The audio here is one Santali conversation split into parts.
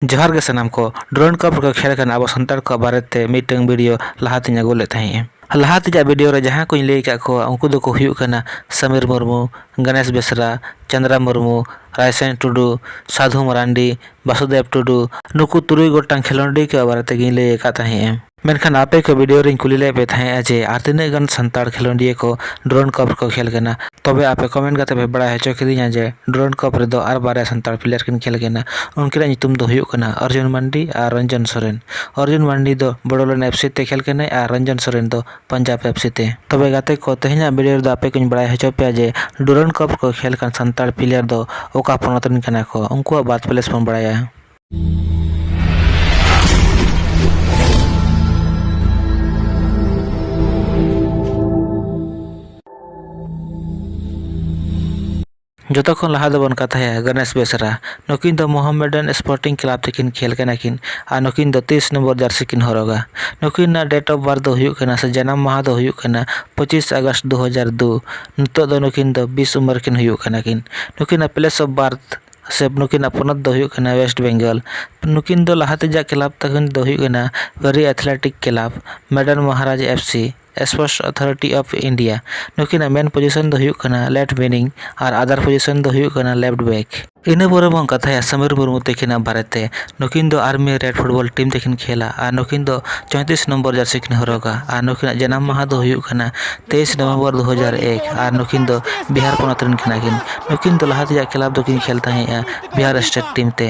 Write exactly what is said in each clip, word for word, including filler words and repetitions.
ᱡᱚᱦᱟᱨ ᱜᱮ ᱥᱟᱱᱟᱢ ᱠᱚ᱾ ᱰᱩᱨᱟᱱᱰ ᱠᱟᱯ ᱨᱮᱠᱚ ᱠᱷᱮᱞ ᱠᱟᱱᱟ ᱟᱵᱚ ᱥᱟᱱᱛᱟᱲ ᱠᱚᱣᱟᱜ ᱵᱟᱨᱮᱛᱮ ᱢᱤᱫᱴᱟᱝ ᱵᱷᱤᱰᱤᱭᱳ ᱞᱟᱦᱟᱛᱮᱧ ᱟᱹᱜᱩ ᱞᱮᱫ ᱛᱟᱦᱮᱸᱜᱼᱟ᱾ ᱞᱟᱦᱟ ᱛᱮᱭᱟᱜ ᱵᱷᱤᱰᱤᱭᱳ ᱨᱮ ᱡᱟᱦᱟᱸ ᱠᱚᱧ ᱞᱟᱹᱭ ᱟᱠᱟᱫ ᱠᱚᱣᱟ, ᱩᱱᱠᱩ ᱫᱚᱠᱚ ᱦᱩᱭᱩᱜ ᱠᱟᱱᱟ ᱥᱟᱢᱤᱨ ᱢᱩᱨᱢᱩ, ᱜᱚᱱᱮᱥ ᱵᱮᱥᱨᱟ, ᱪᱚᱸᱫᱽᱨᱟ ᱢᱩᱨᱢᱩ, ᱨᱟᱭᱥᱮᱱ ᱴᱩᱰᱩ, ᱥᱟᱫᱷᱩ ᱢᱟᱨᱟᱱᱰᱤ, ᱵᱟᱥᱩᱫᱮᱵ ᱴᱩᱰᱩ᱾ ᱱᱩᱠᱩ ᱛᱩᱨᱩᱭ ᱜᱚᱴᱟᱝ ᱠᱷᱮᱞᱳᱰᱤᱭᱟᱹ ᱠᱚᱣᱟᱜ ᱵᱟᱨᱮ ᱛᱮᱜᱮᱧ ᱞᱟᱹᱭ ᱟᱠᱟᱫ ᱛᱟᱦᱮᱸᱜᱼᱟ᱾ ᱢᱮᱱᱠᱷᱟᱱ ᱟᱯᱮ ᱠᱚ ᱵᱷᱤᱰᱤᱭᱳ ᱨᱮᱧ ᱠᱩᱞᱤ ᱞᱮᱫ ᱯᱮ ᱛᱟᱦᱮᱸᱜᱼᱟ ᱡᱮ ᱟᱨ ᱛᱤᱱᱟᱹᱜ ᱜᱟᱱ ᱥᱟᱱᱛᱟᱲ ᱠᱷᱮᱞᱳᱰᱤᱭᱟᱹ ᱠᱚ ᱰᱩᱨᱟᱱᱰ ᱠᱟᱯ ᱨᱮᱠᱚ ᱠᱷᱮᱞ ᱠᱟᱱᱟ᱾ ᱛᱚᱵᱮ ᱟᱯᱮ ᱠᱚᱢᱮᱱᱴ ᱠᱟᱛᱮ ᱯᱮ ᱵᱟᱲᱟᱭ ᱦᱚᱪᱚ ᱠᱤᱫᱤᱧᱟ ᱡᱮ ᱰᱩᱨᱟᱱᱰ ᱠᱟᱯ ᱨᱮᱫᱚ ᱟᱨ ᱵᱟᱨᱭᱟ ᱥᱟᱱᱛᱟᱲ ᱯᱞᱮᱭᱟᱨ ᱠᱤᱱ ᱠᱷᱮᱞ ᱠᱟᱱᱟ᱾ ᱩᱱᱠᱤᱱᱟᱜ ᱧᱩᱛᱩᱢ ᱫᱚ ᱦᱩᱭᱩᱜ ᱠᱟᱱᱟ ᱚᱨᱡᱩᱱ ᱢᱟᱱᱰᱤ ᱟᱨ ᱨᱚᱧᱡᱚᱱ ᱥᱚᱨᱮᱱ᱾ ᱚᱨᱡᱩᱱ ᱢᱟᱱᱰᱤ ᱫᱚ ᱵᱚᱰᱳᱞᱮᱱᱰ ᱮᱯᱷ ᱥᱤ ᱛᱮ ᱠᱷᱮᱞ ᱠᱟᱱᱟᱭ ᱟᱨ ᱨᱚᱧᱡᱚᱱ ᱥᱚᱨᱮᱱ ᱫᱚ ᱯᱟᱧᱡᱟᱵᱽ ᱮᱯᱷ ᱥᱤ ᱛᱮ᱾ ᱛᱚᱵᱮ ᱜᱟᱛᱮ ᱠᱚ, ᱛᱮᱦᱮᱧᱟᱜ ᱵᱷᱤᱰᱤᱭᱳ ᱨᱮᱫᱚ ᱟᱯᱮ ᱠᱚᱧ ᱵᱟᱲᱟᱭ ᱦᱚᱪᱚ ᱯᱮᱭᱟ ᱡᱮ ᱰᱩᱨᱟᱱᱰ ᱠᱟᱯ ᱨᱮᱠᱚ ᱠᱷᱮᱞ ᱠᱟᱱ ᱥᱟᱱᱛᱟᱲ ᱯᱞᱮᱭᱟᱨ ᱫᱚ ᱚᱠᱟ ᱯᱚᱱᱚᱛ ᱨᱮᱱ ᱠᱟᱱᱟ ᱠᱚ, ᱩᱱᱠᱩᱣᱟᱜ ᱵᱟᱨᱛᱷ ᱯᱞᱮᱥ ᱵᱚᱱ ᱵᱟᱲᱟᱭᱟ᱾ ᱡᱚᱛᱚ ᱠᱷᱚᱱ ᱞᱟᱦᱟ ᱫᱚᱵᱚᱱ ᱠᱟᱛᱷᱟᱭᱟ ᱜᱚᱱᱮᱥ ᱵᱮᱥᱨᱟ᱾ ᱱᱩᱠᱤᱱ ᱫᱚ ᱢᱚᱦᱟᱢᱮᱰᱟᱱ ᱥᱯᱳᱨᱴᱤᱝ ᱠᱞᱟᱵᱽ ᱛᱮᱠᱤᱱ ᱠᱷᱮᱞ ᱠᱟᱱᱟ ᱠᱤᱱ ᱟᱨ ᱱᱩᱠᱤᱱ ᱫᱚ ᱛᱮᱭᱤᱥ ᱱᱚᱢᱵᱚᱨ ᱡᱟᱨᱥᱤ ᱠᱤᱱ ᱦᱚᱨᱚᱜᱟ᱾ ᱱᱩᱠᱤᱱᱟᱜ ᱰᱮᱴ ᱚᱯᱷ ᱵᱟᱨᱛᱷ ᱫᱚ ᱦᱩᱭᱩᱜ ᱠᱟᱱᱟ ᱥᱮ ᱡᱟᱱᱟᱢ ᱢᱟᱦᱟ ᱫᱚ ᱦᱩᱭᱩᱜ ᱠᱟᱱᱟ ᱯᱚᱸᱪᱤᱥ ᱟᱜᱚᱥᱴ ᱫᱩ ᱦᱟᱡᱟᱨ ᱫᱩ᱾ ᱱᱤᱛᱚᱜ ᱫᱚ ᱱᱩᱠᱤᱱ ᱫᱚ ᱵᱤᱥ ᱩᱢᱮᱨ ᱠᱤᱱ ᱦᱩᱭᱩᱜ ᱠᱟᱱᱟ ᱠᱤᱱ᱾ ᱱᱩᱠᱤᱱᱟᱜ ᱯᱞᱮᱥ ᱚᱯᱷ ᱵᱟᱨᱛᱷ ᱥᱮ ᱱᱩᱠᱤᱱᱟᱜ ᱯᱚᱱᱚᱛ ᱫᱚ ᱦᱩᱭᱩᱜ ᱠᱟᱱᱟ ᱳᱭᱮᱥᱴ ᱵᱮᱝᱜᱚᱞ᱾ ᱱᱩᱠᱤᱱ ᱫᱚ ᱞᱟᱦᱟ ᱛᱮᱭᱟᱜ ᱠᱞᱟᱵᱽ ᱛᱟᱹᱠᱤᱱ ᱫᱚ ᱦᱩᱭᱩᱜ ᱠᱟᱱᱟ ᱵᱷᱟᱨᱤ ᱟᱛᱷᱞᱮᱴᱤᱠ ᱠᱞᱟᱵᱽ, ᱢᱮᱰᱟᱱ ᱢᱚᱦᱟᱨᱟᱡᱽ F C, sports authority of India. ᱱᱩᱠᱤᱱᱟᱜ ᱢᱮᱱ ᱯᱚᱡᱤᱥᱚᱱ ᱫᱚ ᱦᱩᱭᱩᱜ ᱠᱟᱱᱟ ᱞᱮᱯᱷᱴ ᱣᱤᱝ ᱟᱨ ᱟᱫᱟᱨ ᱯᱚᱡᱤᱥᱚᱱ ᱫᱚ ᱦᱩᱭᱩᱜ ᱠᱟᱱᱟ ᱞᱮᱯᱷᱴ ᱵᱮᱠ᱾ ᱤᱱᱟᱹ ᱯᱚᱨᱮ ᱵᱚᱱ ᱠᱟᱛᱷᱟᱭᱟ ᱥᱟᱢᱤᱨ ᱢᱩᱨᱢᱩ ᱛᱟᱹᱠᱤᱱᱟᱜ ᱵᱟᱨᱮᱛᱮ᱾ ᱱᱩᱠᱤᱱ ᱫᱚ ᱟᱨᱢᱤ ᱨᱮᱰ ᱯᱷᱩᱴᱵᱚᱞ ᱴᱤᱢ ᱛᱮᱠᱤᱱ ᱠᱷᱮᱞᱟ ᱟᱨ ᱱᱩᱠᱤᱱ ᱫᱚ ᱪᱚᱭᱛᱨᱤᱥ ᱱᱚᱢᱵᱚᱨ ᱡᱟᱨᱥᱤ ᱠᱤᱱ ᱦᱚᱨᱚᱜᱟ ᱟᱨ ᱱᱩᱠᱤᱱᱟᱜ ᱡᱟᱱᱟᱢ ᱢᱟᱦᱟ ᱫᱚ ᱦᱩᱭᱩᱜ ᱠᱟᱱᱟ ᱛᱮᱭᱤᱥ ᱱᱚᱵᱷᱮᱢᱵᱚᱨ ᱫᱩ ᱦᱟᱡᱟᱨ ᱮᱠ ᱟᱨ ᱱᱩᱠᱤᱱ ᱫᱚ ᱵᱤᱦᱟᱨ ᱯᱚᱱᱚᱛ ᱨᱮᱱ ᱠᱟᱱᱟ ᱠᱤᱱ᱾ ᱱᱩᱠᱤᱱ ᱫᱚ ᱞᱟᱦᱟ ᱛᱮᱭᱟᱜ ᱠᱞᱟᱵᱽ ᱫᱚᱠᱤᱱ ᱠᱷᱮᱞ ᱛᱟᱦᱮᱸᱜᱼᱟ ᱵᱤᱦᱟᱨ ᱥᱴᱮᱴ ᱴᱤᱢ ᱛᱮ᱾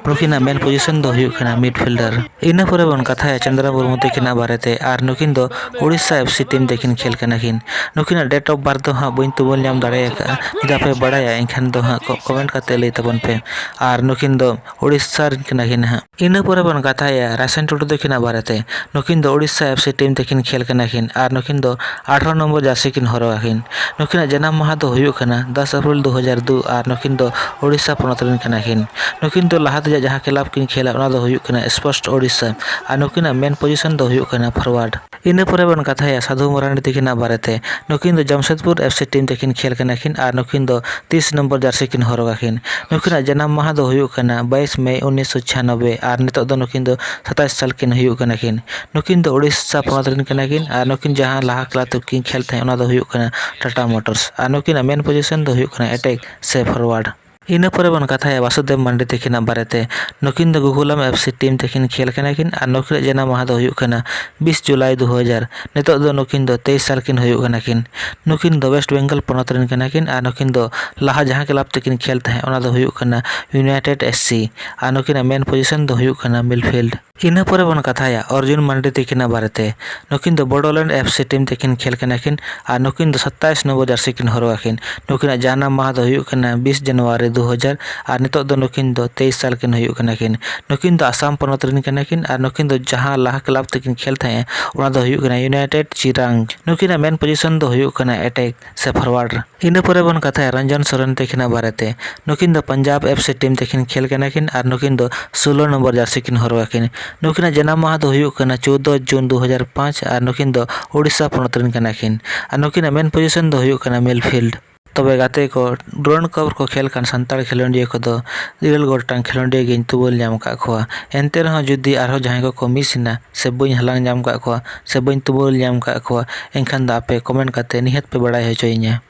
ᱱᱩᱠᱤᱱᱟᱜ ᱢᱮᱱ ᱯᱚᱡᱤᱥᱚᱱ ᱫᱚ ᱦᱩᱭᱩᱜ ᱠᱟᱱᱟ ᱢᱤᱰᱯᱷᱤᱞᱰᱟᱨ᱾ ᱤᱱᱟᱹ ᱯᱚᱨᱮ ᱵᱚᱱ ᱠᱟᱛᱷᱟᱭᱟ ᱪᱚᱸᱫᱽᱨᱟ ᱢᱩᱨᱢᱩ ᱛᱟᱹᱠᱤᱱᱟᱜ ᱵᱟᱨᱮᱛᱮ ᱟᱨ ᱱᱩᱠᱤᱱ ᱫᱚ ᱩᱲᱤᱥᱥᱟ ᱮᱯᱷ ᱥᱤ ᱴᱤᱢ ᱛᱮᱠᱤᱱ ᱠᱷᱮᱞ ᱠᱟᱱᱟ ᱠᱤᱱ᱾ ᱱᱩᱠᱤᱱᱟᱜ ᱰᱮᱴ ᱚᱯᱷ ᱵᱟᱨᱛᱷ ᱫᱚ ᱦᱟᱸᱜ ᱵᱟᱹᱧ ᱛᱩᱢᱟᱹᱞ ᱧᱟᱢ ᱫᱟᱲᱮ ᱟᱠᱟᱫᱼᱟ, ᱡᱩᱫᱤ ᱟᱯᱮ ᱵᱟᱲᱟᱭᱟ ᱮᱱᱠᱷᱟᱱ ᱫᱚ ᱦᱟᱸᱜ ᱠᱚ ᱠᱚᱢᱮᱱᱴ ᱠᱟᱛᱮ ᱞᱟᱹᱭ ᱛᱟᱵᱚᱱ ᱯᱮ᱾ ᱟᱨ ᱱᱩᱠᱤᱱ ᱫᱚ ᱩᱲᱤᱥᱥᱟ ᱨᱮᱱ ᱠᱟᱱᱟ ᱠᱤᱱ ᱦᱟᱸᱜ᱾ ᱤᱱᱟᱹ ᱯᱚᱨᱮ ᱵᱚᱱ ᱠᱟᱛᱷᱟᱭᱟ ᱨᱟᱭᱥᱮᱱ ᱴᱩᱰᱩ ᱛᱟᱹᱠᱤᱱᱟᱜ ᱵᱟᱨᱮᱛᱮ᱾ ᱱᱩᱠᱤᱱ ᱫᱚ ᱩᱲᱤᱥᱥᱟ ᱮᱯᱷ ᱥᱤ ᱴᱤᱢ ᱛᱮᱠᱤᱱ ᱠᱷᱮᱞ ᱠᱟᱱᱟ ᱠᱤᱱ ᱟᱨ ᱱᱩᱠᱤᱱ ᱫᱚ ᱟᱴᱷᱨᱚ ᱱᱚᱢᱵᱚᱨ ᱡᱟᱨᱥᱤ ᱠᱤᱱ ᱦᱚᱨᱚᱜᱟ ᱠᱤᱱ᱾ ᱱᱩᱠᱤᱱᱟᱜ ᱡᱟᱱᱟᱢ ᱢᱟᱦᱟ ᱫᱚ ᱦᱩᱭᱩᱜ ᱠᱟᱱᱟ ᱫᱚᱥ ᱮᱯᱨᱤᱞ ᱫᱩ ᱦᱟᱡᱟᱨ ᱫᱩ ᱟᱨ ᱱᱩᱠᱤᱱ ᱫᱚ ᱩᱲᱤᱥᱥᱟ ᱯᱚᱱᱚᱛ ᱨᱮᱱ ᱠᱟᱱᱟ ᱠᱤᱱ᱾ ᱱᱩᱠᱤᱱ ᱫᱚ ᱞᱟᱦᱟ ᱛᱮᱭᱟᱜ ᱡᱟᱦᱟᱸ ᱠᱞᱟᱵᱽ ᱠᱤᱱ ᱠᱷᱮᱞᱟ ᱚᱱᱟ ᱫᱚ ᱦᱩᱭᱩᱜ ᱠᱟᱱᱟ ᱥᱯᱳᱨᱴᱥ ᱳᱰᱤᱥᱟ ᱟᱨ ᱱᱩᱠᱤᱱᱟᱜ ᱢᱮᱱ ᱯᱚᱡᱤᱥᱚᱱ ᱫᱚ ᱦᱩᱭᱩᱜ ᱠᱟᱱᱟ ᱯᱷᱚᱨᱣᱟᱨᱰ᱾ ᱤᱱᱟᱹ ᱯᱚᱨᱮ ᱵᱚᱱ ᱠᱟᱛᱷᱟᱭᱟ ᱥᱟᱫᱷᱩ ᱢᱟᱨᱟᱱᱰᱤ ᱛᱟᱹᱠᱤᱱᱟᱜ ᱵᱟᱨᱮᱛᱮ᱾ ᱱᱩᱠᱤᱱ ᱫᱚ ᱡᱟᱢᱥᱮᱫᱽᱯᱩᱨ ᱮᱯᱷ ᱥᱤ ᱴᱤᱢ ᱛᱟᱹᱠᱤᱱ ᱠᱷᱮᱞ ᱠᱟᱱᱟ ᱠᱤᱱ ᱟᱨ ᱱᱩᱠᱤᱱ ᱫᱚ ᱛᱤᱥ ᱱᱚᱢᱵᱚᱨ ᱡᱟᱨᱥᱤ ᱠᱤᱱ ᱦᱚᱨᱚᱜᱟ ᱠᱤᱱ᱾ ᱱᱩᱠᱤᱱᱟᱜ ᱡᱟᱱᱟᱢ ᱢᱟᱦᱟ ᱫᱚ ᱦᱩᱭᱩᱜ ᱠᱟᱱᱟ ᱵᱟᱭᱤᱥ ᱢᱮ ᱩᱱᱤᱥᱥᱚ ᱪᱷᱤᱭᱟᱱᱚᱵᱵᱳᱭ ᱟᱨ ᱱᱤᱛᱚᱜ ᱫᱚ ᱱᱩᱠᱤᱱ ᱫᱚ ᱥᱟᱛᱟᱭᱤᱥ ᱥᱟᱞ ᱠᱤᱱ ᱦᱩᱭᱩᱜ ᱠᱟᱱᱟ ᱠᱤᱱ᱾ ᱱᱩᱠᱤᱱ ᱫᱚ ᱳᱰᱤᱥᱟ ᱯᱚᱱᱚᱛ ᱨᱮᱱ ᱠᱟᱱᱟ ᱠᱤᱱ ᱟᱨ ᱱᱩᱠᱤᱱ ᱡᱟᱦᱟᱸ ᱞᱟᱦᱟ ᱠᱞᱟᱵᱽ ᱛᱮᱠᱤᱱ ᱠᱷᱮᱞ ᱛᱟᱦᱮᱸᱫ ᱚᱱᱟ ᱫᱚ ᱦᱩᱭᱩᱜ ᱠᱟᱱᱟ ᱴᱟᱴᱟ ᱢᱳᱴᱚᱨᱥ ᱟᱨ ᱱᱩᱠᱤᱱᱟᱜ ᱢᱮᱱ ᱯᱚᱡᱤᱥᱚᱱ ᱫᱚ ᱦᱩᱭᱩᱜ ᱠᱟᱱᱟ ᱮᱴᱮᱠ ᱥᱮ ᱯᱷᱚᱨᱣᱟᱨᱰ᱾ ᱤᱱᱟᱹ ᱯᱚᱨᱮ ᱵᱚᱱ ᱠᱟᱛᱷᱟᱭᱟ ᱵᱟᱥᱩᱫᱮᱵ ᱢᱟᱱᱰᱤ ᱛᱟᱹᱠᱤᱱᱟᱜ ᱵᱟᱨᱮᱛᱮ᱾ ᱱᱩᱠᱤᱱ ᱫᱚ ᱜᱳᱠᱩᱞᱟᱢ ᱮᱯᱷ ᱥᱤ ᱴᱤᱢ ᱛᱟᱹᱠᱤᱱ ᱠᱷᱮᱞ ᱠᱟᱱᱟ ᱠᱤᱱ ᱟᱨ ᱱᱩᱠᱤᱱᱟᱜ ᱡᱟᱱᱟᱢ ᱢᱟᱦᱟ ᱫᱚ ᱦᱩᱭᱩᱜ ᱠᱟᱱᱟ ᱵᱤᱥ ᱡᱩᱞᱟᱭ ᱫᱩ ᱦᱟᱡᱟᱨ᱾ ᱱᱤᱛᱚᱜ ᱫᱚ ᱱᱩᱠᱤᱱ ᱫᱚ ᱛᱮᱭᱤᱥ ᱥᱟᱞ ᱠᱤᱱ ᱦᱩᱭᱩᱜ ᱠᱟᱱᱟ ᱠᱤᱱ᱾ ᱱᱩᱠᱤᱱ ᱫᱚ ᱣᱮᱥᱴ ᱵᱮᱝᱜᱚᱞ ᱯᱚᱱᱚᱛ ᱨᱮᱱ ᱠᱟᱱᱟ ᱠᱤᱱ ᱟᱨ ᱱᱩᱠᱤᱱ ᱫᱚ ᱞᱟᱦᱟ ᱡᱟᱦᱟᱸ ᱠᱞᱟᱵᱽ ᱛᱮᱠᱤᱱ ᱠᱷᱮᱞ ᱛᱟᱦᱮᱸᱫ ᱚᱱᱟ ᱫᱚ ᱦᱩᱭᱩᱜ ᱠᱟᱱᱟ ᱭᱩᱱᱟᱭᱴᱮᱰ ᱮᱥ ᱥᱤ ᱟᱨ ᱱᱩᱠᱤᱱᱟᱜ ᱢᱮᱱ ᱯᱚᱡᱤᱥᱚᱱ ᱫᱚ ᱦᱩᱭᱩᱜ ᱠᱟᱱᱟ ᱢᱤᱰᱯᱷᱤᱞᱰ᱾ ᱤᱱᱟᱹ ᱯᱚᱨᱮ ᱵᱚᱱ ᱠᱟᱛᱷᱟᱭᱟ ᱚᱨᱡᱩᱱ ᱢᱟᱱᱰᱤ ᱛᱟᱹᱠᱤᱱᱟᱜ ᱵᱟᱨᱮᱛᱮ᱾ ᱱᱩᱠᱤᱱ ᱫᱚ ᱵᱚᱰᱳᱞᱮᱱᱰ ᱮᱯᱷ ᱥᱤ ᱴᱤᱢ ᱛᱟᱹᱠᱤᱱ ᱠᱷᱮᱞ ᱠᱟᱱᱟ ᱠᱤᱱ ᱟᱨ ᱱᱩᱠᱤᱱ ᱫᱚ ᱥᱟᱛᱟᱭᱤᱥ ᱱᱚᱢᱵᱚᱨ ᱡᱟᱨᱥᱤ ᱠᱤᱱ ᱦᱚᱨᱚᱜᱟ ᱠᱤᱱ᱾ ᱱᱩᱠᱤᱱᱟᱜ ᱡᱟᱱᱟᱢ ᱢᱟᱦᱟ ᱫᱚ ᱦᱩᱭᱩᱜ ᱠᱟᱱᱟ ᱵᱤᱥ ᱡᱟᱱᱩᱣᱟᱨᱤ ᱫᱩ ᱦᱟᱡᱟᱨ ᱟᱨ ᱱᱤᱛᱚᱜ ᱫᱚ ᱱᱩᱠᱤᱱ ᱫᱚ ᱛᱮᱭᱤᱥ ᱥᱟᱞ ᱠᱤᱱ ᱦᱩᱭᱩᱜ ᱠᱟᱱᱟ ᱠᱤᱱ᱾ ᱱᱩᱠᱤᱱ ᱫᱚ ᱟᱥᱟᱢ ᱯᱚᱱᱚᱛ ᱨᱮᱱ ᱠᱟᱱᱟ ᱠᱤᱱ ᱟᱨ ᱱᱩᱠᱤᱱ ᱫᱚ ᱡᱟᱦᱟᱸ ᱞᱟᱦᱟ ᱠᱞᱟᱵᱽ ᱛᱮᱠᱤᱱ ᱠᱷᱮᱞ ᱛᱟᱦᱮᱸᱫ ᱚᱱᱟ ᱫᱚ ᱦᱩᱭᱩᱜ ᱠᱟᱱᱟ ᱭᱩᱱᱟᱭᱴᱮᱰ ᱪᱤᱨᱟᱝ᱾ ᱱᱩᱠᱤᱱᱟᱜ ᱢᱮᱱ ᱯᱚᱡᱤᱥᱚᱱ ᱫᱚ ᱦᱩᱭᱩᱜ ᱠᱟᱱᱟ ᱮᱴᱮᱠ ᱥᱮ ᱯᱷᱚᱨᱣᱟᱨᱰ᱾ ᱤᱱᱟᱹ ᱯᱚᱨᱮ ᱵᱚᱱ ᱠᱟᱛᱷᱟᱭᱟ ᱨᱚᱧᱡᱚᱱ ᱥᱚᱨᱮᱱ ᱛᱟᱹᱠᱤᱱᱟᱜ ᱵᱟᱨᱮᱛᱮ᱾ ᱱᱩᱠᱤᱱ ᱫᱚ ᱯᱟᱧᱡᱟᱵᱽ ᱮᱯᱷ ᱥᱤ ᱴᱤᱢ ᱛᱟᱹᱠᱤᱱ ᱠᱷᱮᱞ ᱠᱟᱱᱟ ᱠᱤᱱ ᱟᱨ ᱱᱩᱠᱤᱱ ᱫᱚ ᱥᱳᱞᱳ ᱱᱚᱢᱵᱚᱨ ᱡᱟᱨᱥᱤ ᱠᱤᱱ ᱦᱚᱨᱚᱜᱟ ᱠᱤᱱ᱾ ᱱᱩᱠᱤᱱᱟᱜ ᱡᱟᱱᱟᱢ ᱢᱟᱦᱟ ᱫᱚ ᱦᱩᱭᱩᱜ ᱠᱟᱱᱟ ᱪᱳᱫᱫᱳ ᱡᱩᱱ ᱫᱩ ᱦᱟᱡᱟᱨ ᱯᱟᱸᱪ ᱟᱨ ᱱᱩᱠᱤᱱ ᱫᱚ ᱳᱰᱤᱥᱟ ᱯᱚᱱᱚᱛ ᱨᱮᱱ ᱠᱟᱱᱟ ᱠᱤᱱ ᱟᱨ ᱱᱩᱠᱤᱱᱟᱜ ᱢᱮᱱ ᱯᱚᱡᱤᱥᱚᱱ ᱫᱚ ᱦᱩᱭᱩᱜ ᱠᱟᱱᱟ ᱢᱤᱰᱯᱷᱤᱞᱰ᱾ ᱛᱚᱵᱮ ᱜᱟᱛᱮ ᱠᱚ, ᱰᱩᱨᱟᱱᱰ ᱠᱟᱯ ᱨᱮᱠᱚ ᱠᱷᱮᱞ ᱠᱟᱱ ᱥᱟᱱᱛᱟᱲ ᱠᱷᱮᱞᱳᱰᱤᱭᱟᱹ ᱠᱚᱫᱚ ᱤᱨᱟᱹᱞ ᱜᱚᱴᱟᱝ ᱠᱷᱮᱞᱳᱰᱤᱭᱟᱹ ᱜᱤᱧ ᱛᱩᱢᱟᱹᱞ ᱧᱟᱢ ᱟᱠᱟᱫ ᱠᱚᱣᱟ᱾ ᱮᱱᱛᱮ ᱨᱮᱦᱚᱸ ᱡᱩᱫᱤ ᱟᱨᱦᱚᱸ ᱡᱟᱦᱟᱸᱭ ᱠᱚᱠᱚ ᱢᱤᱥ ᱮᱱᱟ ᱥᱮ ᱵᱟᱹᱧ ᱦᱟᱞᱟᱝ ᱧᱟᱢ ᱟᱠᱟᱫ ᱠᱚᱣᱟ ᱥᱮ ᱵᱟᱹᱧ ᱛᱩᱢᱟᱹᱞ ᱧᱟᱢ ᱟᱠᱟᱫ ᱠᱚᱣᱟ, ᱮᱱᱠᱷᱟᱱ ᱫᱚ ᱟᱯᱮ ᱠᱚᱢᱮᱱᱴ ᱠᱟᱛᱮ ᱱᱤᱦᱟᱹᱛ ᱯᱮ ᱵᱟᱲᱟᱭ ᱦᱚᱪᱚᱭᱤᱧᱟ᱾